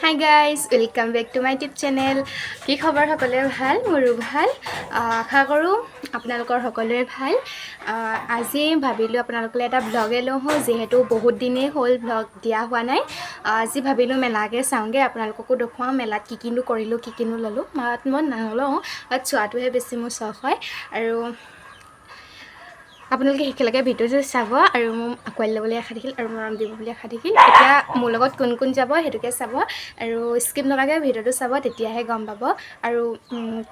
Hi guys, welcome back to my YouTube channel. কি খবৰ সকলোৰে? ভাল? মোৰো ভাল। আশা কৰোঁ আপোনালোকৰ সকলোৰে ভাল। আজি ভাবিলোঁ আপোনালোকলৈ এটা ভ্লগে লওঁ হওঁ, যিহেতু বহুত দিনেই হ'ল ভ্লগ দিয়া হোৱা নাই। আজি ভাবিলোঁ মেলাকে চাওঁগৈ, আপোনালোককো দেখুৱাওঁ মেলাত কি কিনো কৰিলোঁ, কি কিনো ল'লোঁ। বাট মই নলওঁ, বাট চোৱাটোহে বেছি মোৰ চখ হয়। আৰু আপোনালোকে একেলগে ভিডিঅ'টো চাব আৰু মোক আঁকোৱালি ল'বলৈ আশা থাকিল আৰু মৰম দিব বুলি আশা থাকিল। এতিয়া মোৰ লগত কোন কোন যাব সেইটোকে চাব আৰু স্কিপ নকৰাকৈ ভিডিঅ'টো চাব, তেতিয়াহে গম পাব। আৰু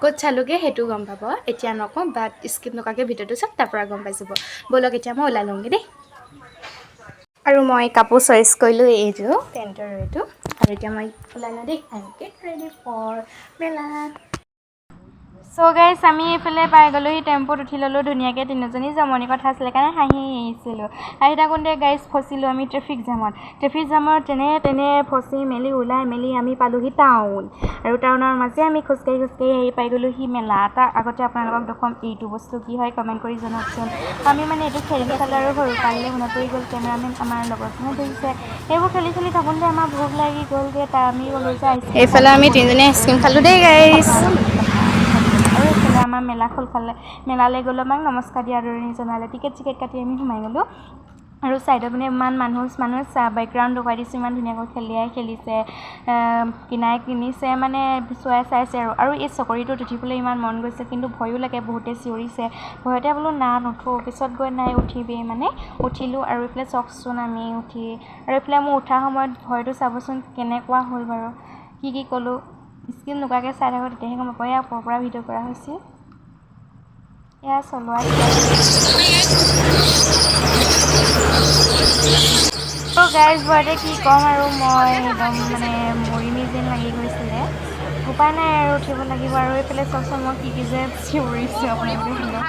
ক'ত চালোগৈ সেইটো গম পাব। এতিয়া নকওঁ, বাট স্কিপ নকৰাকৈ ভিডিঅ'টো চাওক, তাৰ পৰা গম পাই যাব। ব'লক, এতিয়া মই ওলাই লওঁগৈ দেই। আৰু মই কাপোৰ চইচ কৰিলোঁ, এইযোৰ পেণ্টৰ এইটো। আৰু এতিয়া মই ওলাই লওঁ দেই। I get ready for Mela. So' guys, আমি এইফালে পাই গ'লোহি, টেম্পুত উঠি ল'লোঁ ধুনীয়াকৈ তিনিজনী। জমনি কথা আছিলে কাৰণে হাঁহি আহিছিলোঁ। আহি থাকোঁতে গাইজ ফচিলোঁ আমি ট্ৰেফিক জামত। ট্ৰেফিক জামত যেনে তেনে ফচি মেলি ওলাই মেলি আমি পালোহি টাউন। আৰু টাউনৰ মাজে আমি খোজকাঢ়ি খোজকাঢ়ি আহি পাই গ'লোহি মেলা। তাৰ আগতে আপোনালোকক দেখুৱাম এইটো বস্তু কি হয়, কমেণ্ট কৰি জনাওকচোন। আমি মানে এইটো খেলি চালোঁ আৰু সৰু কালিলৈ মনত পৰি গ'ল। কেমেৰামেন আমাৰ লগৰজনে ধৰিছে। সেইবোৰ খেলি খেলি থাকোঁতে আমাৰ ভোক লাগি গ'লগৈ। তাৰ আমি ক'লোঁ যে আইচক্ৰীম। এইফালে আমি তিনিজনী আইচক্ৰীম খালোঁ দেই গাইজ। আৰু এইফালে আমাৰ মেলা খোল খালে। মেলালৈ গ'লোঁ, আমাক নমস্কাৰ দি আদৰণি জনালে। টিকেট চিকেট কাটি আমি সোমাই গ'লোঁ। আৰু ছাইডত মানে ইমান মানুহ মানুহে বেকগ্ৰাউণ্ড দেখুৱাই দিছে। ইমান ধুনীয়াকৈ খেলিয়াই খেলিছে, কিনাই কিনিছে, মানে চোৱাই চাইছে। আৰু এই চকৰিটোত উঠিবলৈ ইমান মন গৈছে, কিন্তু ভয়ো লাগে, বহুতে চিঞৰিছে। ভয়তে বোলো না, নুঠো। পিছত গৈ নাই, উঠিবেই, মানে উঠিলোঁ। আৰু এইফালে চাওকচোন আমি উঠি, আৰু এইফালে মোৰ উঠা সময়ত ভয়টো চাবচোন কেনেকুৱা হ'ল বাৰু। কি কি ক'লোঁ, স্কিপ নকৰাকৈ চাই থাকোঁ, তেতিয়াহে গম পাব। এয়া ওপৰৰ পৰা ভিডিঅ' কৰা হৈছিল, এয়া চলোৱা। গাইজ, ভয়তে কি ক'ম আৰু, মই একদম মানে মৰিমেই যেন লাগি গৈছিলে। উপায় নাই আৰু, উঠিব লাগিব। আৰু এইফালে চাওকচোন, মই কি কি যে চিঞৰিছোঁ, আপোনালোকে শুনক।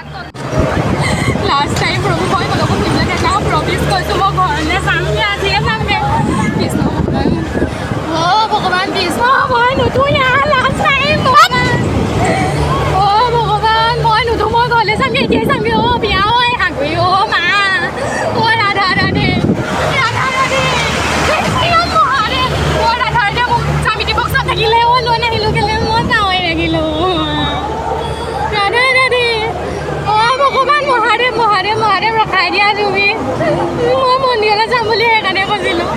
লাষ্ট টাইম প্ৰভু, মই ক'লৈকো ফুৰিবলৈ নাযাওঁ, প্ৰমিছ কৈছোঁ। মই ঘৰলৈ যামগৈ, আজিয়ে যামগৈ। কৃষ্ণ ভগৱান, অ' ভগৱান কৃষ্ণ, মই নুঠো ইয়াৰ, লাষ্ট টাইম ভগৱান। অ' ভগৱান, মই নুঠো, মই ঘৰলৈ যামগৈ, এতিয়াই যামগৈ। অ' বিয়া ঐ হাগুৰি, অ' মা, অ' ৰাধা ৰাধে, ৰাধা ৰাধে, মহাদেৱ, অ' ৰাধা ৰাধে। মোক জ্যামিতি বক্সত থাকিলে অ' লৈ নাহিলোঁ কেলৈ? মই যাওঁৱেই লাগিলোঁ। ৰাধা ৰাধে, অ' ভগৱান মহাদেৱ, মহাদেৱ মহাদেৱ, ৰখাই দিয়া তুমি। মই মন্দিৰলৈ যাম বুলি সেইকাৰণে কৈছিলোঁ,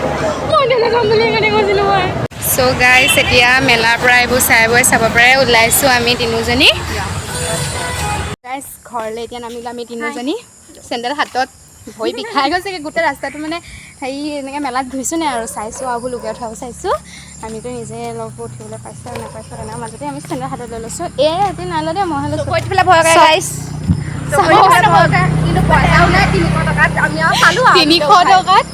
মন্দিৰলৈ যাম বুলি সেইকাৰণে কৈছিলোঁ মই। চ' গাইজ, এতিয়া মেলাৰ পৰা এইবোৰ চাই বৈ চাব পৰাই ওলাইছোঁ আমি তিনিওজনী। গাইজ, ঘৰলৈ এতিয়া নামিলোঁ আমি তিনিওজনী, চেণ্ডেল হাতত। ভৰি বিষাই গৈছেগৈ গোটেই ৰাস্তাটো। মানে হেৰি এনেকৈ মেলাত ঘূৰিছোঁ নাই আৰু চাইছোঁ আৰু লুকাই উঠাও চাইছোঁ। আমিতো নিজে অলপ উঠিবলৈ পাইছোঁ আৰু নাপাইছোঁ, তেনেকুৱা মাজতে আমি চেণ্ডেল হাতত লৈ লৈছোঁ। এই ৰাতি নাই লোৱা দেই, মইহে লৈছোঁ। চকৰিত পেলাই ভয় কৰে গাইছ, কিন্তু পইচাও নাই। 300 টকাত আমি আৰু চালো আৰু। 300 টকাত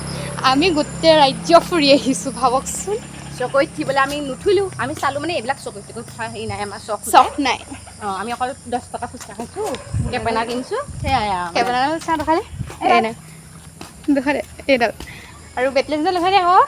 আমি গোটেই ৰাজ্য ফুৰি আহিছোঁ, ভাবকচোন। চকৰিত উঠিবলৈ আমি নুঠিলো, আমি চালো। মানে এইবিলাক চকৰিত চকৰিত উঠা হেৰি নাই আমাৰ, চখ। চখ নাই। অঁ, আমি অকল 10 টকা ফুচকা খাইছোঁ, কেপেনা কিনিছোঁ, সেয়াই আৰু। কেইবাডাল চাহ দেখাই দে। এই নাই দেখাই দে এইডাল আৰু বেটলেছডাল দেখাই দে আকৌ।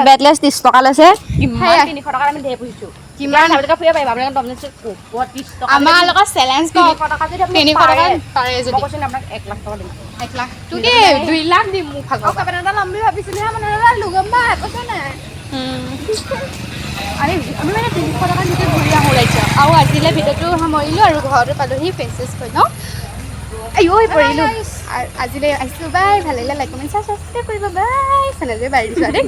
বেটলেছ 30 টকা লৈছে। কিমান? সেয়াই। 300 টকাত আমি ধেৰ ফুৰিছোঁ। কিমান? আপোনালোকে ফুৰিব পাৰিব, আপোনালোকে দম দিছোঁ ওপৰত 30 টকা। আমাৰ লগত চেলেঞ্জ। 300 টকা যদি আপুনি 300 পাৰে, টকাত পাৰে মই যদি কৈছোঁ আপোনাক 1 লাখ টকা দিম। 1 লাখ তোকে 2 লাখ দিম মোৰ ভাগৰ। কেপেনা এটা ল'ম বুলি ভাবিছিলোহে, মানে গম পাই কৈছে নাই। আমি মানে 300 টকা নিজে ঘূৰি আহোঁ ৰাজ্য। আৰু আজিলৈ ভিডিঅ'টো সামৰিলোঁ আৰু ঘৰতো পালোহি, ফেচ চেচ কৰি লওঁ। আইঐ, পৰিলোঁ। আৰু আজিলৈ আহিছোঁ, বাই। ভাল লাগিলে লাইক, কমেণ্ট, ছাবস্ক্ৰাইব কৰিব। বাই। চেনেলটোৱে বাই দিছোঁ দেই।